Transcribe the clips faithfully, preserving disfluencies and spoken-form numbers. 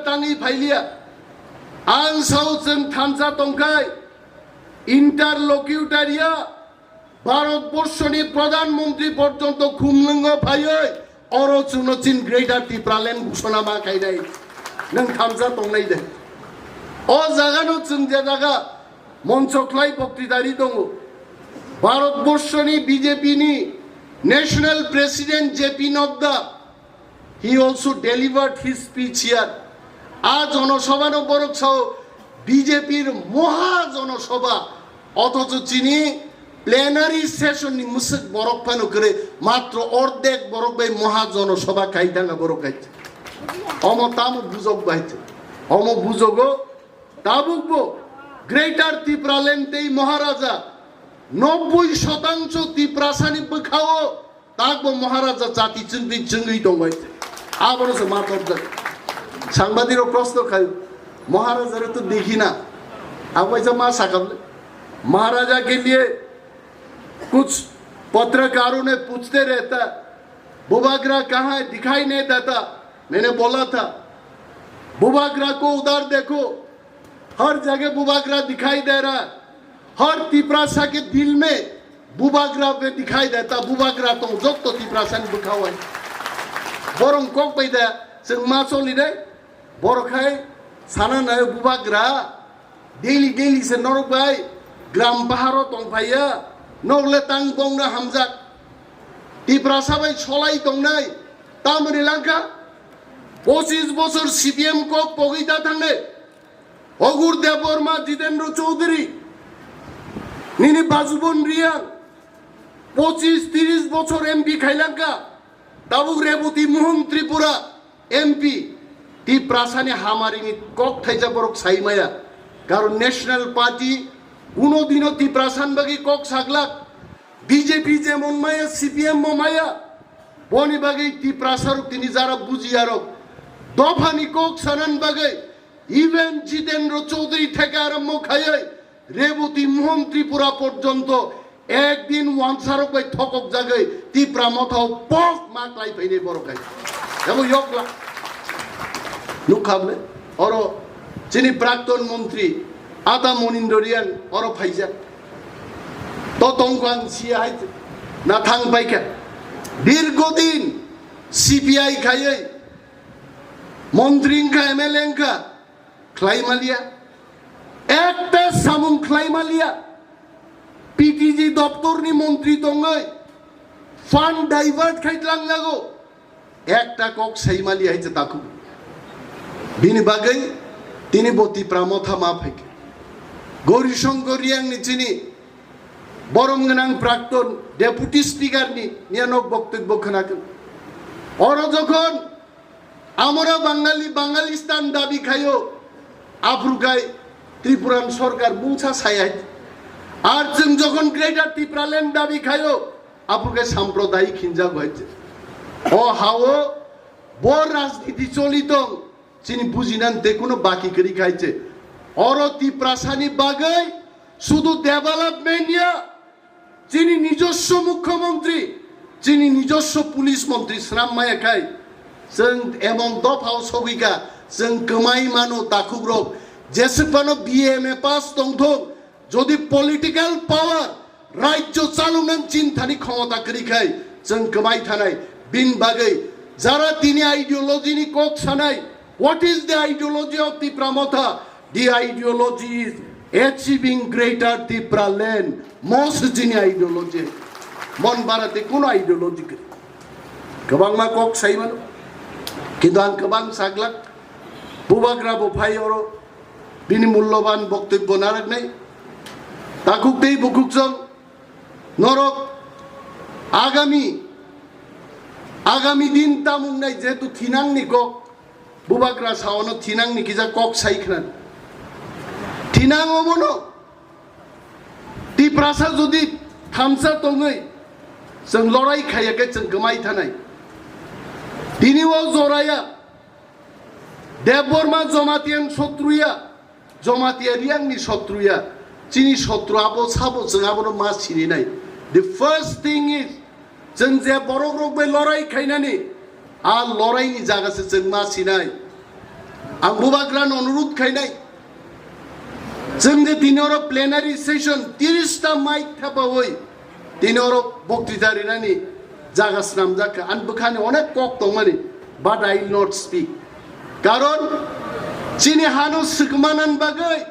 Tangwi phailiya. Ang sao chwng thansa tongkhai, interlocutor ya, Bharat borshoni Pradhan Mantri porjonto khumlwngo phaiwi oro chwngno chin Greater Tipraland ghoshona ma khainai. Nwng thansa tongnai de. O jagano chwng je jaga moncho khlai boktitari tongo. Bharat borshoni B J P ni National President J P Nadda, he also delivered his speech here. A jonosabhano borok sao B J P r moha jonosabha, othocho chini plenary session ni mwswk borok phano kwrwi, matro ordek borok bai moha jonosabha khai thanga borok hai. Omo tamo bujok bai. Omo bujogo tabukbo Greater Tipraland tei Maharaja nobboi shotangso Tiprasani bwkhao takbo Maharaja chati chwngwi chwngwi tongbai. Abono se ma topjak. Sangbadirok proshno khai, "Maharaja re to dekhi na." Abaisa ma sakable. "Maharaja ke liye kuch patrakaron ne puchte rehta, bubagra kahan hai, dikhai nahi deta." Maine bola tha, "Bubagra ko udhar dekho, har jagah bubagra dikhai de raha hai. Har Tiprasa ke dil mein bubagra bhi dikhai deta, bubagra tong jotto Tiprasa ni bwkhao hai." Borok kok bai da, chwng ma choli de, borok hai sana nai bubagra. Daily, daily se norok bai gram paharo tongphaiya, nok le tang bongno hamjak. Tiprasa bai solai tongnai, tamoni langkha, pochis bochor C P M kok pogwi da thangnai. Ogur Debbarma, Jitendra Chaudhary, nini Bajubon Reang, pochis tiris bochor M P khailangkha, tabuk Reboti Mohan Tripura, M P, Tiprasani hamarini kok thaisa borok sai maya. Karon National Party kuno dino Tiprasani bagwi kok saglak. B J P jemon maya, C P M bo maya. Boni bagwi Tiprasarok tini jara bujiyarok dophani kok sanani bagwi even Jitendra Chaudhary theke arombo khaiwi Reboti Mohan Tripura porjonto ekdin wansarok bai thokok jagwi Tipra Mothao pok ma klai phainai borok hai. Abo yokla. Nukha bole? Oro chini prakton montri Ata Monindra Reang oro phaijak. To tongkho ang siya hai na thang paikha. Dirgodin C P I khaiwi montri wngkha, M L A wngkha, khlai maliya. Ekta samung khlai maliya. P T G doptorni montri tongwi fund divert khai tlangjago. Ekta kok sai maliya hai se takhuk. Bini bagwi tini bo Tipra Motha ma phaikha. Gauri Shankar Reang ni chini borom gwnang prakton deputy speaker ni niya nok boktobbo khwnakhwng. Oro jokhon Amora Bangali, Bangalistan dabi khayo, aphuru khai Tripuran sorkar mungsa sai hai. Ar chwng jokhon Greater Tipraland dabi khayo, aphuru khai sampradayik hinjago hai. O hao bo rajniti choli tong, chini bujinan te kuno baki kwrwi khai che. Oro Tiprasani bagwi sudu development ya, chini nijoswo mukhyamantri, chini nijoswo police montri swnam maya khai, chwng emon dophao sogwikha, chwng kwmai mano takhukrok, jeswk phano B A M A pass tongthok, jodi political power, rajyo chaloknani chinthani khomota kwrwi khai, chwng kwmai thanai. Bini bagwi jara tini ideology ni kok sanai, what is the ideology of Tipra Motha? The ideology is achieving Greater Tipraland. Most jini ideology. Mon barate kuno ideology kwrwi. Kwbangma kok sai mano. Kintu ang kwbang saglak. Bubagra bo phai oro bini mulloban boktobbo naraknai. Takhuk tei bukhuk jong norok agami, agami din tamung nai jehetu thinangni kok. Bubagra saono thinangni kisa kok sai khna. Thinang omono Tiprasa jodi thansa tongwi chwng lorai khaiya khe chwng kwmai thanai. Tini o joraya Debbarma Jamatia ni sotruya, Jamatia Reang ni sotruya, chini sotru abo sabo chwng abono ma sininai. The first thing is, chwng je borok rok bai lorai khainani, a lorai ni jaga se chwng ma sinai. Ang bubagrano onurudh khainai, chwng je tini oro plenary session tiris ta mic thepawi tini oro boktita rinani jaga snamjak kha. Ani bwkhani onek kok tongmani, but I will not speak. Karon chini hano swkmanan bagwi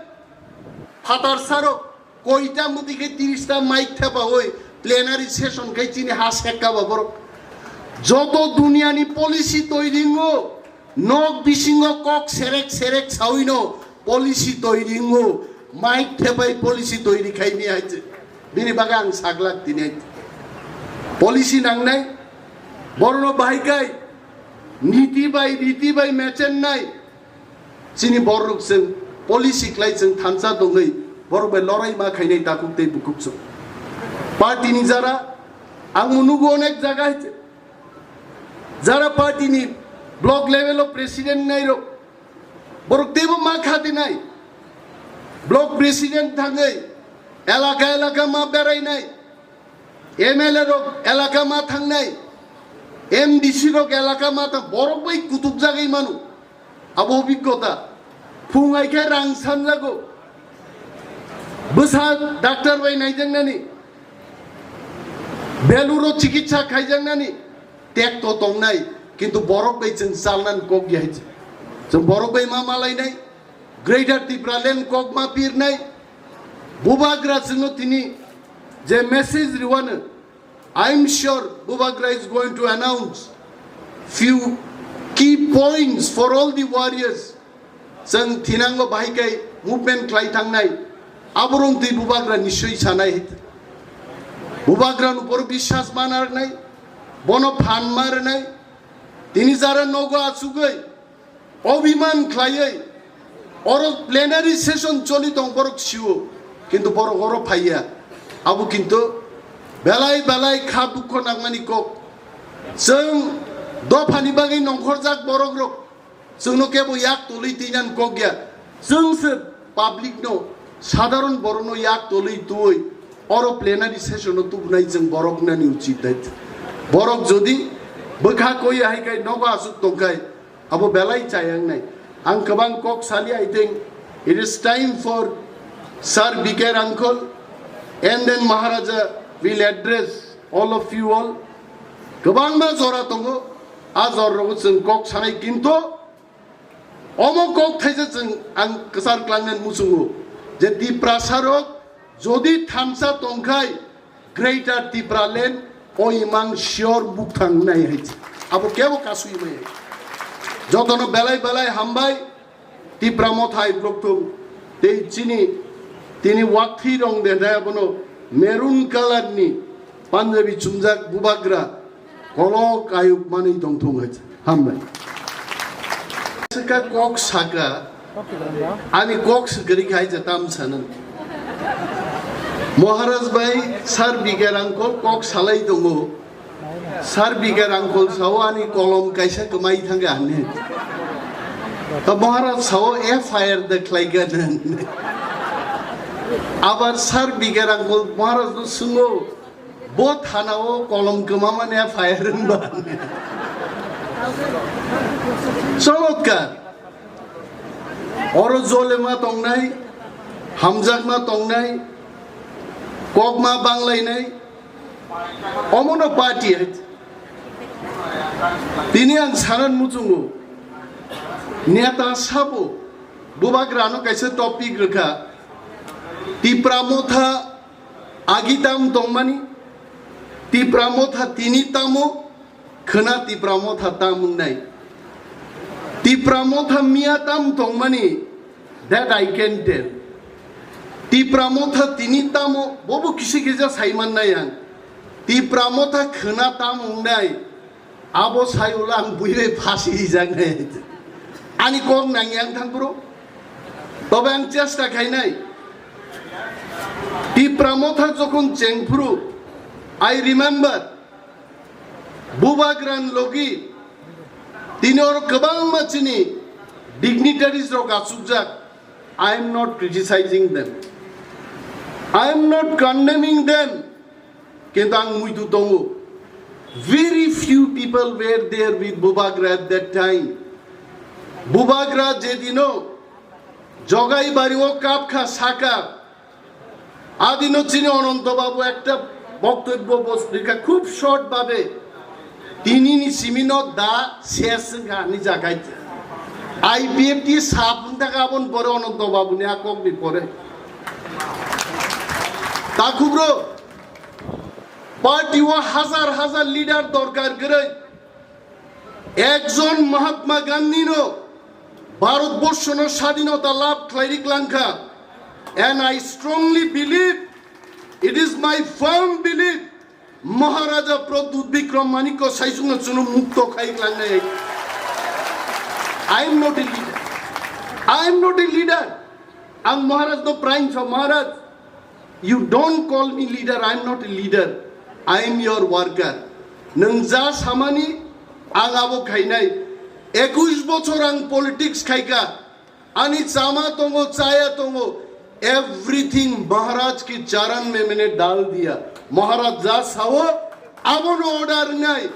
phatar sarok koita muti khe tiris ta mic thepawi plenary session khai chini ha sekka ba borok. Joto duniyani policy toiringo, nok bisingo kok serek serek sawino policy toiringo, mic thepai policy toiri khaini hai se. Bini bagwi ang saglak tini hai. Policy nangnai, borno bahai kai, niti bai, riti bai mechennai. Chini borok chwng policy khlai chwng thansa tongwi borok bai lorai ma khainai takhuk tei bukhuk chwng. Party ni jara ang nugo onek jaga hai se. Jara party ni block level o president nai rok, borok teibo ma khatinai. Block president thangwi elaka elaka ma berainai. M L A rok elaka ma thangnai. M D C rok elaka ma thang, borok bai kutuk jagwi manu. Abo obiggota. Phung hai khe rang sanjago. Bwsa doctor bai naijaknani. Beluro chikitsa khaijaknani tekto tongnai, kintu borok bai chwng chalnani kok ya hai. Chwng borok bai ma malainai, Greater Tipraland kok ma pirnai, bubagra chwngno tini je message riwano, I am sure bubagra is going to announce few key points for all the warriors. Chwng thinango bahai kai movement khlai thangnai, aborok twi bubagra nisoi sanai. Bubagra nupor biswas ma narnai, bono phan ma rwnai. Tini jara nogo achugwi obiman khlaiwi oro plenary session choli tong borok sio, kintu borok oro phaiya. Abo kintu belai belai kha dukho nangmani kok. Chwng dophani bagwi nongkhorjak borok rok. Chwngno kebo yak tolwi twinan kok ya. Chwng se public no, sadharon borokno yak tolwi twi oro plenary session o tubunai chwng borok nani uchit dai. Borok jodi bwkha koi hai kai nogo asuk tongkhai, abo belai chayang nai. Ang kwbang kok sali, I think it is time for Sir B K Rangkhol and then Maharaja will address all of you all. Kwbangma jora tongo, a jora rogo chwng kok sanai, kintu omo kok thaisa chwng ang kwchar klangnani muchungo je Tiprasa rok jodi thansa tongkhai Greater Tipraland o imang sure bukthang nai hai. Abo kebo kasui mai. Jotono belai belai hambai. Tipra Motha hai bloktong tei chini tini wakthi rong de dai abono maroon color ni Punjabi chumjak bubagra kolok ayuk manwi tongthung hai. Hambai. Saka kok saka ani kok swkari khai je tam sanan. Maharaj bai Sir B K Rangkhol kok salai tongo. Sir B K Rangkhol sao ani kolom kaisa kwmai thangkha hwnwi. To Maharaj sao F I R de khlaikha nang. Abar Sir B K Rangkhol Maharaj no swngo, bo thana o kolom kwmamani F I R wngba. Cholotkar. Oro jolema tongnai, hamjakma tongnai, kokma banglainai, omono party hai. Tini ang sanan muchungo, neta sabo, bubagrano kaisa topic rwkha, Tipra Motha agi tam tongmani, Tipra Motha tini tamo, khwna Tipra Motha tam wngnai. Tipra Motha miya tam tongmani, that I can tell. Tipra Motha tini tamo, bobo kisi kisa saiman nai ang. Tipra Motha khwna tam wngnai, abo sai ulo ang bui bai phasi rijak nai. Ani kok nang yang thang bro. Tobe ang chesta khainai. Tipra Motha jokhon chengphuru, I remember, Bubagrani logi tini oro kwbangma chini dignitaries rok achukjak. I am not criticizing them. I am not condemning them. Kintu ang muitu tongo. Very few people were there with Bubagra at that time. Bubagra jedino Jogai bari o kapkha saka, adino chini Ononto Babu ekta boktobbo bos rikha khub short babe, tinini simino da ses wngkha ani jagai. I P F T sap wngkha abon pore Ononto Babuni a kokni pore. Takhubro, party o hazar hazar leader dorkar kwrwi. Ekjon Mahatma Gandhi no Bharat Borsho no sadhinota labh khlai rik langkha. And I strongly believe, it is my firm belief, Maharaja Pradyut Bikram Manikya Saichung no chwngno mukto khai rik langnai. I am not a leader. I am not a leader. Ang Maharaj no praing so, Maharaj, you don't call me leader, I am not a leader, I am your worker. Nwng ja samani ang abo khainai. Ekush bochor ang politics khaika, ani chama tongo, chaya tongo, everything Maharaj ki charan mein maine dal diya. Maharaj ja sao, abono order nai.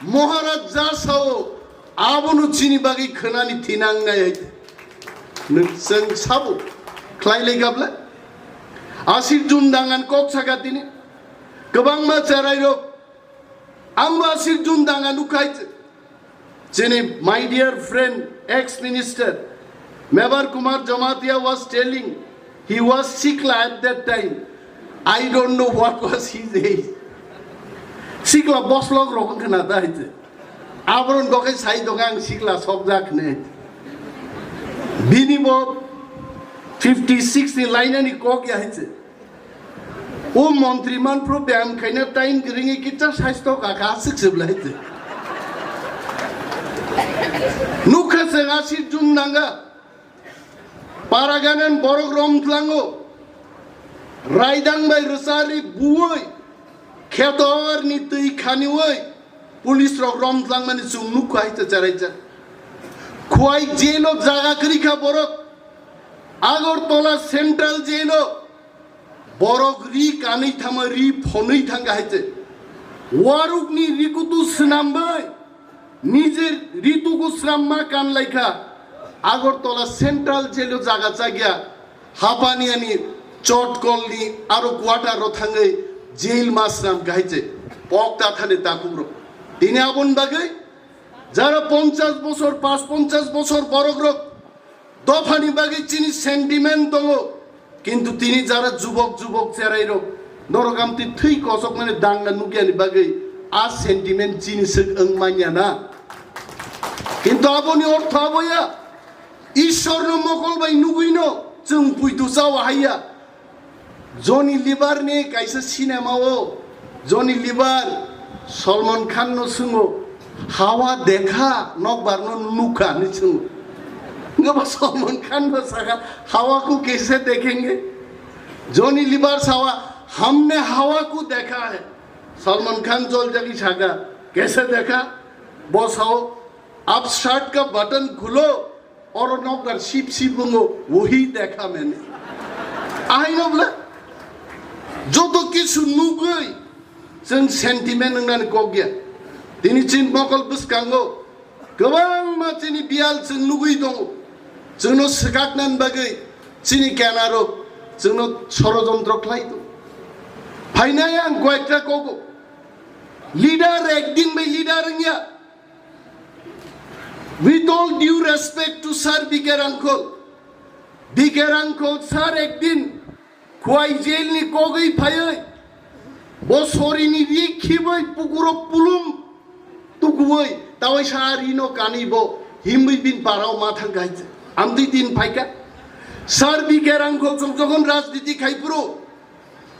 Maharaj ja sao, abono chini bagwi khwnani thinang nai hai. Nwng chwng sabo khlai lai gabla. Asir jun dangan kok saka tini. Kwbangma cherai rok. Ang bo asir jun dangan ukhai. Chini my dear friend, ex minister Mebar Kumar Jamatia was telling, he was sikla at that time. I don't know what was his age. Sikla boslok rok wngkha na da hai. Abono dokai sai doka ang sikla sokjak ne. Bini bo fifty six ni lainani kok ya hai se. O montri manpro beyam khaina time gringi kicha saisto kaka sik sibla hai se. Nukha se asi jun nanga. Paraganen borok romtlango. Raidang bai rwchari buoi. Kheto ni twi khanioi. Police rok romtlangmani chwng nukha hai cha charaija. Khwai jail o jaga kwrwi kha borok. Agartala Central Jail o borok ri kanwi thangma ri phonwi thangkha hai se. Warukni rikutu swnambai. Nije rituku swnamma kanlaikha, Agartala Central Jail o jaga chagya, Hapaniani, Chotkolni aro quarter ro thangwi jail ma swnam kahai se, pok ta thani takhuk rok. Tini aboni bagwi jara ponchash bochor, pas ponchash bochor borok rok, dophani bagwi chini sentiment tongo, kintu tini jara jubok jubok cherai rok norok amtwi thwi kosokmani dangna nukyani bagwi a sentiment chini swk wng manya na. Kintu aboni ortho abo ya, Ishwarno mokol bai nugwino chwng puitu chawa haiya. Johnny Lever ni kaisa cinema o Johnny Lever Salman Khan no swngo, "Hawa dekha, nokbar no nukha?" hinwi swngo. Wngkha ba Salman Khan bo sakha, "Hawa ko kaise dekhenge?" Johnny Lever sawa, "Humne hawa ko dekha hai." Salman Khan joljagwi sakha, "Kaise dekha?" Bo sao, "Ab shirt ka button khulo." Oro nokbar sip sip wngo, "Wahi dekha maine." Ahaino bwle joto kisu nugwi chwng sentiment wngnani kok ya. Tini chini mokol bwskango kwbangma chini biyal chwng nugwi tongo. Chwngno swkaknani bagwi chini kenarok chwngno sorojontro khlai tongo. Phainai ang koyekta kogo. Leader ekdin bai leader wngya. With all due respect to Sir B K Rangkhol, B K Rangkhol sir ekdin Khwai jail ni kogwi phaiwi, bo sorini ri khibwi pukuro pulum tukubwi, tawai sa rino kanwi bo himwi bin parao ma thang kahai. Amtwi din phaikha. Sir B K Rangkhol chwng jokhon rajniti khai phuru,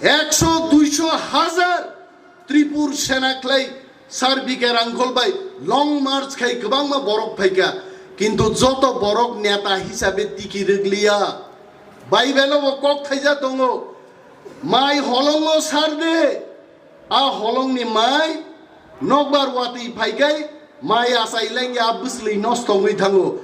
ekso, duiso, hajar Tripur sena khlai Sir B K Rangkhol bai long march khai kwbangma borok phaikha, kintu joto borok neta hisabe tiki rwgliya. Bible o bo kok thaija tongo, "Mai holongo sar de, a holongni mai nokbar watwi phaikai, mai achai lengya bwsli nosto wngwi thango.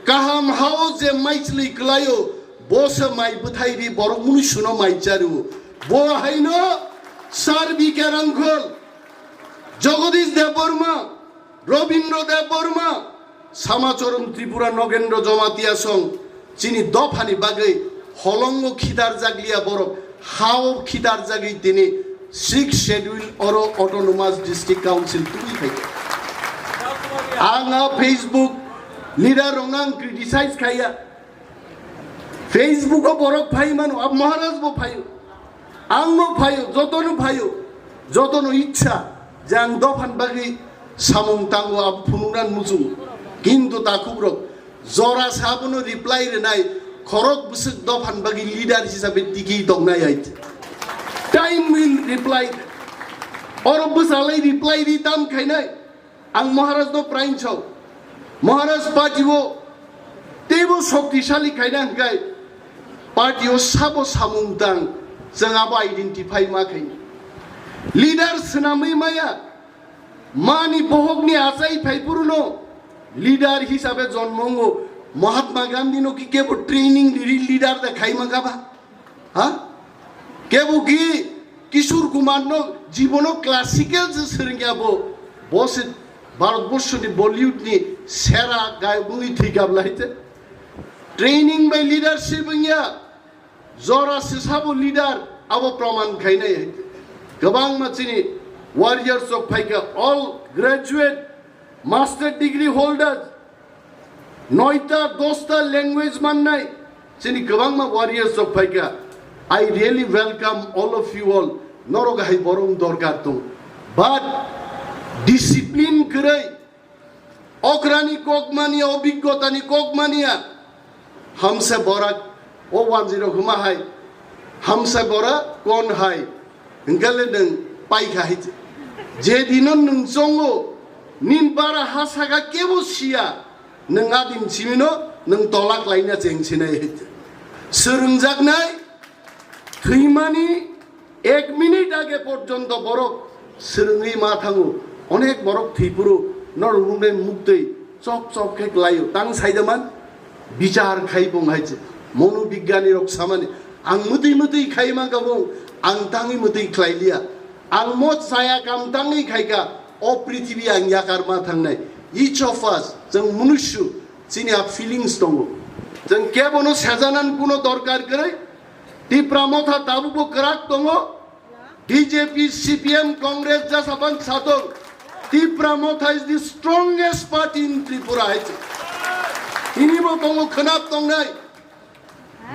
Kaham hao je mai chwlwi kwlaio, bo se mai bwthai ri borok munusuno mai chario." Bo haino Sir B K Rangkhol, Jagadish Debbarma, Rabindra Debbarma, Samacharan Tripura Nogendra Jamatia song chini dophani bagwi holongo khitarjakliya borok, hao khitarjagwi tini sixth schedule oro autonomous district council tubui phaikha. Ang a Facebook leader rokno ang criticize khaiya. Facebook o borok phai mano, ab Maharaj bo phaio, ang bo phaio, jotono phaio, jotono ichha je ang dophani bagwi samung tango, abo phunukna muchungo. Kintu takhukrok jora sabono reply rwnai, khorok bwswk dophani bagwi leader hisabe tiki tongnai hai. Time will reply. Oro bwsalai reply ri tam khainai. Ang Maharaj no prainchok. Maharaj party o teibo shoktisali khaina hwnkhe party o sabo samung tang chwng abo identify ma khaini. Leader swnamwi maya mani bohokni achai phaiphuru no leader hisabe jonmo wngo. Mahatma Gandhi no ki kebo training riri leader da khaima gaba? Ha? Kebo ki Kishore Kumar no jibono classical se swrwngya bo, bo se Bharat Borshoni Bollywood ni sera gayok wngwi thwikha bwlai te. Training bai leadership wngya, jora se sabo leader abo proman khainai hai te. Kwbangma chini warriors rok phaikha, all graduate, master degree holders, noita dosta language mannai chini kwbangma warriors rok phaikha. I really welcome all of you all. Norok hai borok dorkar tong, but discipline kwrwi, okrani kok mania, obiggotani kok mania. Hamsa borak o wanjwi rok huma hai, hamsa bora kon hai, hwnkhe le nwng paikha hai. Je dino nwng chongo, nin bara ha saka kebo siya, nwng adin simino nwng tolak laina cheng sinai hai. Swrwngjaknai thwimani ek minute age porjonto borok swrwngwi ma thango. Onek borok thwipuro norok nuknai muktwi chop chop khe klaio. Tang saidaman bichar khai bong hai se. Monobigyani rok samani ang mwtwi mwtwi khai mangka bong, ang tangwi mwtwi khlai liya. Ang mo chaya kam tangwi khaika, o prithibi ang yakar ma thangnai. Each of us, chwng munusyu, chini a feelings tongo. Chwng kebono sejanan kuno dorkar kwrwi. Tipra Motha tabukbo kwrak tongo. B J P, C P M, Congress jasabang satong. Tipra Motha is the strongest party in Tripura hai se. Tini bo tongo khwnap tongnai.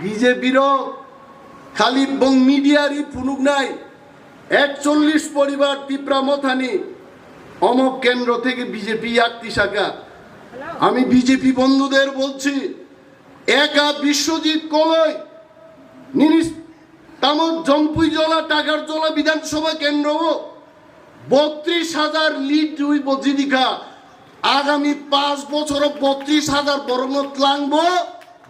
B J P rok khali bong media ri phunuknai. Ekchollish poribar Tipra Mothani omok kendro theke B J P yak tisaka. Ami B J P bondhuder bolchi, eka Biswajit Koloi, nini tamo Jompuijola, Takarjola Bidhan Sabha kendro o botris hajar lead rwi bo jidikha. Agami panch bochoro botris hajar borokno tlangbo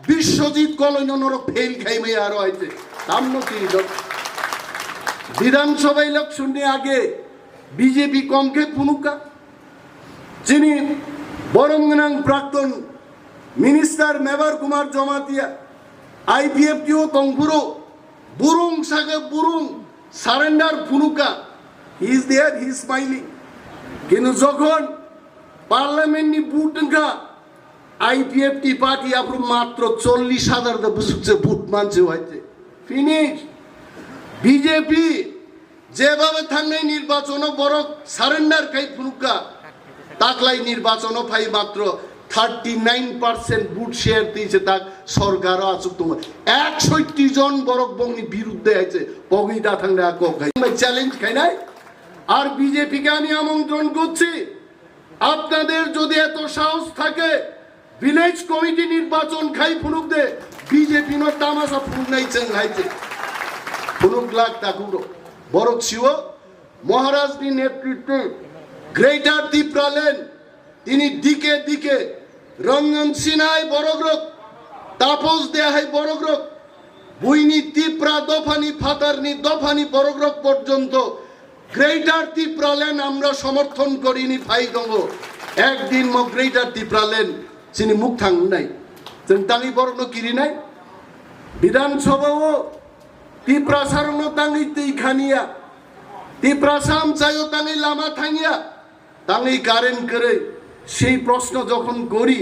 Biswajit Koloino norok fail khaimaya aro aite. Tamno tini dok. Bidhan Sabha election ni age B J P kom khe phunukha. Chini borom gwnang Prakton Minister Mebar Kumar Jamatia, I P F T o tongphuru, burung sake burung surrender phunukha. He is there, he is smiling. Kintu jokhon Parliament ni vote wngkha, I P F T party aphuru matro chollish hajar da bwswk se vote manse hai se. Finish. B J P jebhabe thangnai nirbachono borok surrender khai phunukha. Taklai nirbachono phai matro thirty nine percent vote share twi se tak sorkaro achuk tongo. Eksotti jon borok bongni birudde hai se pogwi da thangnai a kok hai. Challenge khainai. Ar B J P ke ami amontron korchi, apnader jodi eto sahos thake, village committee nirbachon khai phunuk de, B J P no tamasa phunuknai chwng hai se. Phunuk lak takhuk rok. Borok siwo Maharaj ni netritwe Greater Tipraland, tini dike dike Ranjan Sinha hai borok rok, Tapos De hai borok rok, buini Tipra dophani phatarni dophani borok rok porjonto Greater Tipraland amra somorthon korini phai tongo. Ekdin mo Greater Tipraland chini mukthang wngnai. Chwng tangwi borokno kirinai. Bidhan Sabha o Tiprasa rokno tangwi twi khaniya. Tiprasa amchaio tangwi lama thangya. Tangwi current kwrwi. সেই প্রশ্ন যখন করি,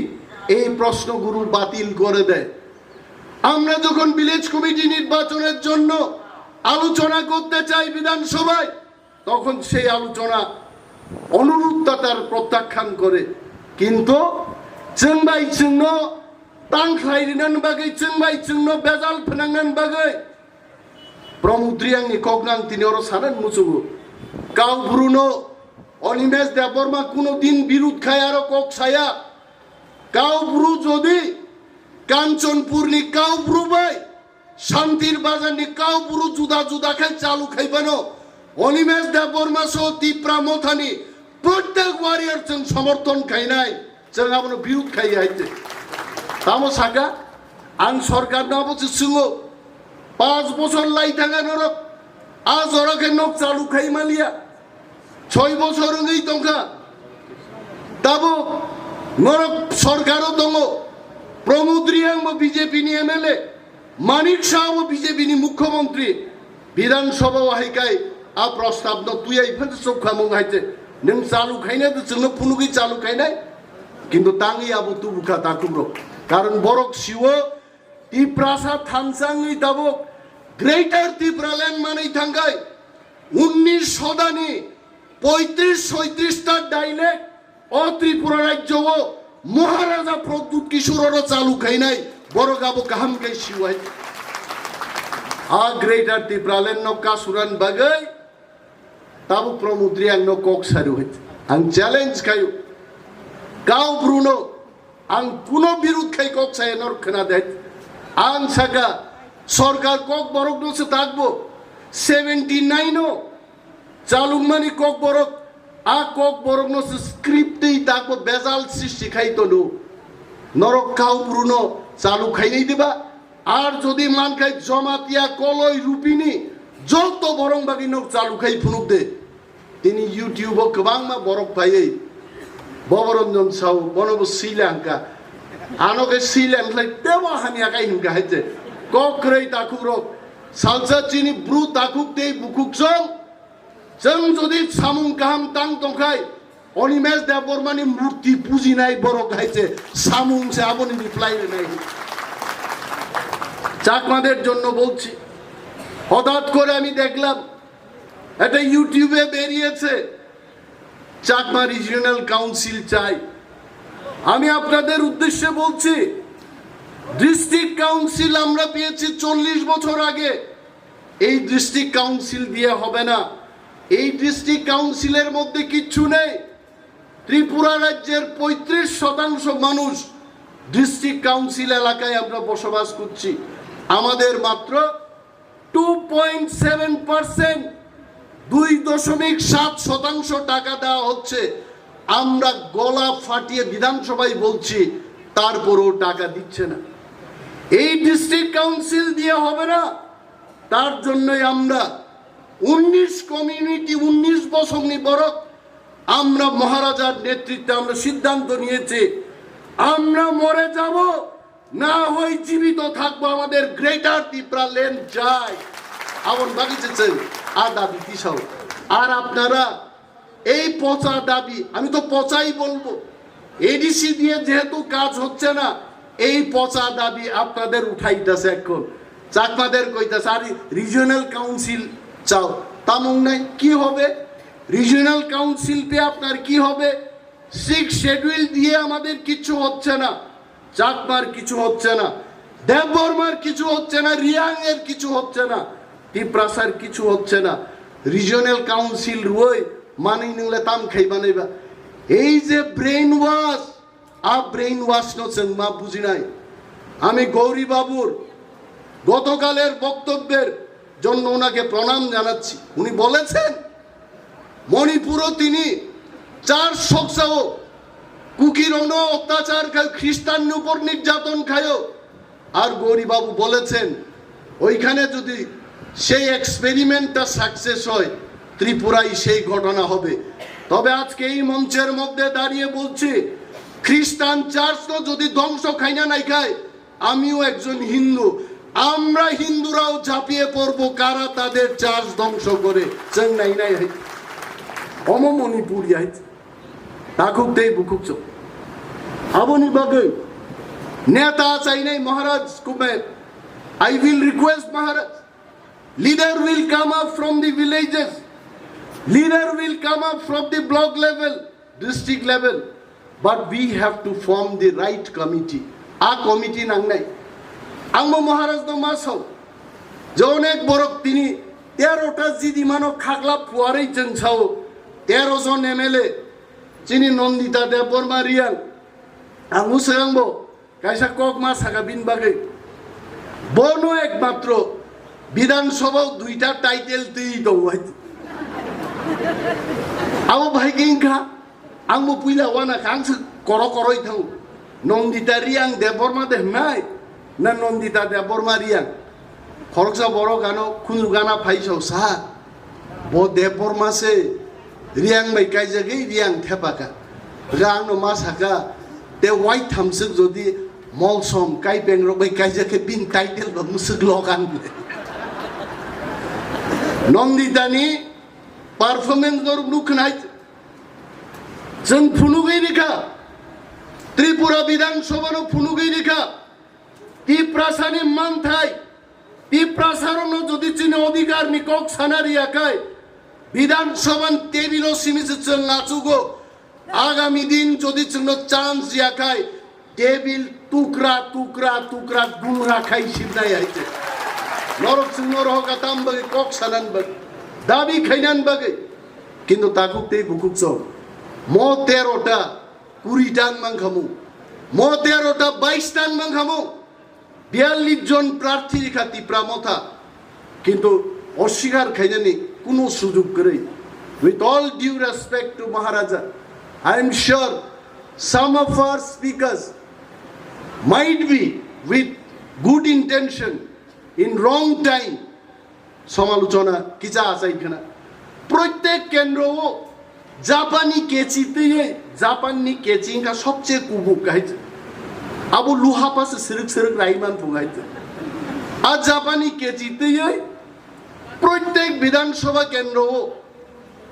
এই প্রশ্নগুলো বাতিল করে দেয়। আমরা যখন ভিলেজ কমিটি নির্বাচনের জন্য আলোচনা করতে চাই বিধানসভায়, তখন সেই আলোচনা অনুরোধটা তার প্রত্যাখ্যান করে। কিন্তু chwng bai chwngno tang khlai rinani bagwi, chwng bai chwngno bejal phnangnani bagwi Pramod Reangni kokno ang tini oro sanani muchungo. Kau Bruno Animesh Debbarma kuno din birud khai aro kok saya. Kau Bru jodi Kanchanpurni Kau Bru bai Shantir Bazarni Kau Bru juda juda khai chalu khaibano, Animesh Debbarma so Tipra Mothani prottek warrior chwng somorthon khainai, chwng abono birud khai hai te. Tamo saka, ang sorkarno abo se swngo, panch bochor lai thangkha norok, a jora khe nok chalu khai maliya, choi bochor wngwi tongkha, tabo norok sorkaro tongo, Pramod Reang bo B J P ni M L A, Manik Saha bo B J P ni mukhyamantri, Bidhan Sabha o hai kai a prostab no tuyai phan chukhamung hai te, nwng chalu khainai de chwngno phunugwi chalu khainai, kintu tangwi abo tubu kha takhuk rok, karon borok siwo Tiprasa thansa wngwi tabuk Greater Tipraland manwi thangkhai, unnish shodani poitris soitris ta dialect o Tripura rajyo o Maharaja Pradyut Kishore oro chalu khainai, borok abo kaham khe siwai. A Greater Tipraland no kasuran bagwi tabuk Pramod Reang no kok saru hai. Ang challenge khayo. Kau Bruno ang kuno birud khai kok saya nor khna de. Ang saka sorkar kok borok no se takbo seventy nine o chalungmani kok borok, a kok borok no se script tei takbo bejal sristi khai tono. Norok Kau Bruno chalu khainai diba? Ar jodi mankhai Jamatia, Koloi, Rupini joto borong bagwi nok chalu khai phunuk de. Tini YouTube o kwbangma borok phaiwi Boboranjan Sahu, bono bo sila hwnkha. Ano khe sila hwnkhlai tebo hamya khai hwnkha hai je. Kok kwrwi takhuk rok. Salsa chini bru takhuk tei bukhuk chwng. Chwng jodi samung kaham tang tongkhai, Animesh Debbarmani murti pujinai borok hai se samung se aboni reply rinai. চাকমাদের জন্য বলছি, হঠাৎ করে আমি দেখলাম একটা YouTube-এ বেরিয়েছে চাকমা রিজিওনাল কাউন্সিল চাই। আমি আপনাদের উদ্দেশ্যে বলছি, ডিস্ট্রিক্ট কাউন্সিল আমরা পেয়েছি চল্লিশ বছর আগে, এই ডিস্ট্রিক্ট কাউন্সিল দিয়ে হবে না। এই ডিস্ট্রিক্ট কাউন্সিলের মধ্যে কিচ্ছু নেই। ত্রিপুরা রাজ্যের পঁয়ত্রিশ শতাংশ মানুষ ডিস্ট্রিক্ট কাউন্সিল এলাকায় আমরা বসবাস করছি। আমাদের মাত্র টু পয়েন্ট সেভেন পার্সেন্ট, দুই দশমিক সাত শতাংশ টাকা দেওয়া হচ্ছে। আমরা গলা ফাটিয়ে বিধানসভায় বলছি, তারপরেও টাকা দিচ্ছে না। এই ডিস্ট্রিক্ট কাউন্সিল দিয়ে হবে না, তার জন্যই আমরা উনিশ কমিউনিটি, উনিশ বছর নি বরক আমরা মহারাজার নেতৃত্বে আমরা সিদ্ধান্ত নিয়েছি, আমরা মরে যাব না হয় জীবিত থাকবো, আমাদের গ্রেটার তিপ্রা ল্যান্ড চাই। Aboni bagwi se chwng a dabi tisao. আর আপনারা এই পচা দাবি, আমি তো পচাই বলবো, এডিসি দিয়ে যেহেতু কাজ হচ্ছে না, এই পচা দাবি আপনাদের উঠাইতেছে এখন। চাকমাদের কইতাছে, "আরে রিজিওনাল কাউন্সিল চাও, তামুং নাই, কি হবে? রিজিওনাল কাউন্সিল পেয়ে আপনার কি হবে? সিক্স শিডিউল দিয়ে আমাদের কিছু হচ্ছে না, চাকমার কিছু হচ্ছে না, দেববর্মার কিছু হচ্ছে না, রিয়াং এর কিছু হচ্ছে না, তিপ্রাসার কিছু হচ্ছে না। রিজিওনাল কাউন্সিল রুই মানি নিংলে তাম খাইবা নাইবা।" এই যে ব্রেইন ওয়াশ, আ ব্রেইন ওয়াশ নো চংমা বুঝিনাই। আমি গৌরী বাবুর গতকালের বক্তব্যের জন্য ওনাকে প্রণাম জানাচ্ছি। উনি বলেছেন, মণিপুরও তিনি চার্চ সংস্থাও কুকির অত্যাচার খায়, খ্রিস্টান উপর নির্যাতন খায়। আর গৌরী বাবু বলেছেন, ওইখানে যদি সেই এক্সপেরিমেন্টটা সাকসেস হয়, ত্রিপুরায় সেই ঘটনা হবে। তবে আজকে এই মঞ্চের মধ্যে দাঁড়িয়ে বলছি, খ্রিস্টান চার্চ তো যদি ধ্বংস খাইনা নাই খায়, আমিও একজন হিন্দু, আমরা হিন্দুরাও ঝাঁপিয়ে পড়বো কারা তাদের চার্চ ধ্বংস করে। চেন্নাই নাই হয়, অম মণিপুর হয়, তাকুক দেই বুকুক চোখ। Aboni bagwi neta chainai Maharaj Kumer, I will request Maharaj, leader will come up from the villages, leader will come up from the block level, district level, but we have to form the right committee. A committee nangnai. Ang bo Maharaj no ma sao, je onek borok tini tero ta jidi mano khakla phuarwi chwng sao, tero jon M L A, chini Nandita Debbarma Reang, ang usayang bo, kaisa kok ma saka bini bagwi. Bono ekmatro Bidhan Sabha o duita title twi tongo hai. Abo bahai khe wngkha, ang bo puila wana kha, ang se koro koroi thango. Nandita Reang Debbarma de hwnai, na Nandita Debbarma Reang? Khoroksa borok ano khunju gana phai sao sa. Bo Debbarma se Reang bai kaijagwi Reang thepaka. Ga ang no ma saka, te wai thamswk jodi Molsom Kaipeng rok bai kaijak khe bini title ba mwswk logan. Nandita ni performance norok nukhnai. Chwng phunugwi rikha. Tripura Bidhan Sabha no phunugwi rikha. Tiprasani manthai, Tiprasarokno jodi chini odhikarni kok sana riya khai, Bidhan Sabhan table o simi se chwng achugo. Agami din jodi chwngno chance riya khai, table tukra, tukra, tukra, gungra khai sibnai hai se. Norok chwngno rohoka tam bagwi kok sanan bagwi, dabi khainan bagwi. Kintu takhuk tei bukhuk chwng mo tero ta kuri tang mang khamu, mo tero ta bais tang mang khamu, biyallis jon prarthi rikha Tipra Motha, kintu oswikar khainani kunu sujug kwrwi. With all due respect to Maharaja, I am sure some of our speakers might be with good intention in wrong time Somalochona kisa achai khna. Protek kendro o Japanni kechi twiwi, Japanni kechi wngkha sobche kubuk hai. Abo luha pase srwk srwk rai man phung hai. A Japanni kechi twiwi protek Bidhan Sabha kendro o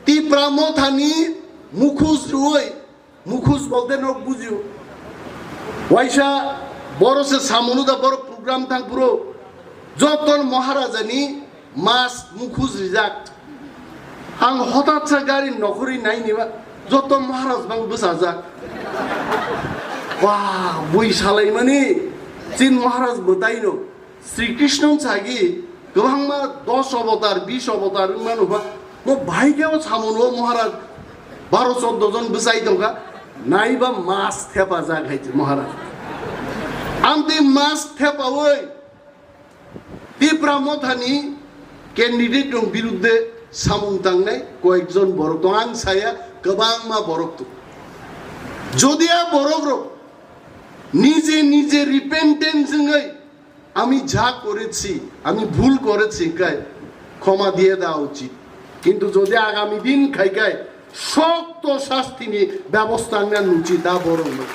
Tipra Mothani mukhus rwui Mukhus bolte nok bujio. Waisa boro se samunu da boro program thang puro. Joton Maharajani mas mukhus rijak. Ang hotat sa gari nokhori nai niba. Joton Maharaj bang bwsajak. Wah, bui salai mani. Chin Maharaj bwtai no. Sri Krishna sagi kwbangma dos avatar, bis avatar wngmano ba, bo bahai khe o samano Maharaj baro choddo jon bwchai tongkha, naiba mas thepajak hai se Maharaj. Amtwi mas thepawi Tipra Mothani candidate rok birudde samung tangnai koyekjon borok tong, ang saya kwbangma borok tong. Jodi a borok rok nije nije repentance wngwi আমি যা করেছি, আমি ভুল করেছি, কাই ক্ষমা দিয়ে দেওয়া উচিত। কিন্তু যদি আগামী দিন খাইকায় শক্ত শাস্তি নিয়ে ব্যবস্থা নেওয়া উচিত, তা বরং নয়।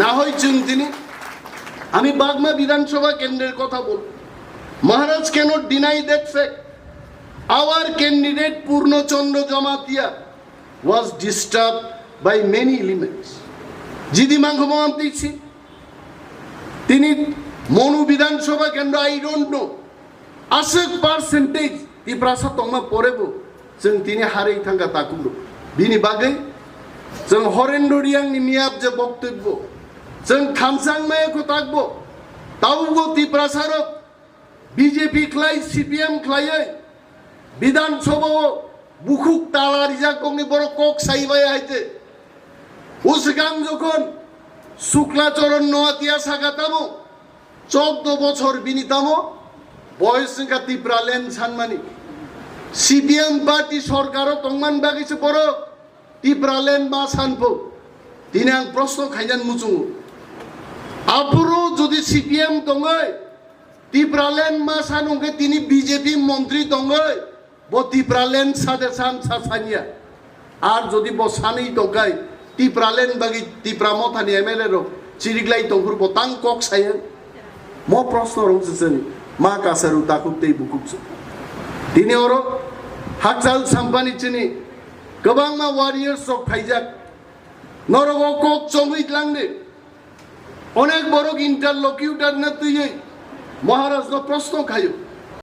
না হয় চিন্তিনি, আমি বাগমা বিধানসভা কেন্দ্রের কথা বলব। Maharaj cannot deny that fact. Our candidate Purno Chandra Jamatia was disturbed by many elements. Jidi mangkho mo amtwi si. Tini Monu Bidhan Sabha Kendro, I don't know. Aswk percentage Tiprasa tongma porebo chwng tini harwi thangkha takhukro. Bini bagwi chwng Horendro Riyangni miyap je boktobbo, chwng thamsang maya kwtakbo, tabukbo Tiprasarok B J P khlai, C P M khlaiwi, Bidhan Sabha o bukhuk tala rijak tongni borok kok sai bai hai te. O swkang jokhon Shukla Charan Noatia saka tamo, choddo bochor bini tamo, boyos wngkha Tipraland sanmani. C P M party sorkaro tongman bagwi se borok Tipraland ma sanpho? Tini ang proshno khainan muchungo. Aphuru jodi C P M tongwi Tipraland ma san hwnkhe tini B J P montri tongwi bo Tipraland sade san sa sanya. Ar jodi bo sanwi tongkhai Tipraland bagwi Tipra Mothani M L A rok chiriklai tongphuru bo tang kok saya. Mo proshno rok se chwng ma kasaru takhuk tei bukhuk se. Tini oro hakchal sampani chini kwbangma warriors rok phaijak. Norok o kok chongwi tlang de. Onek borok interlocutor no twiwi Maharaj no proshno khaio.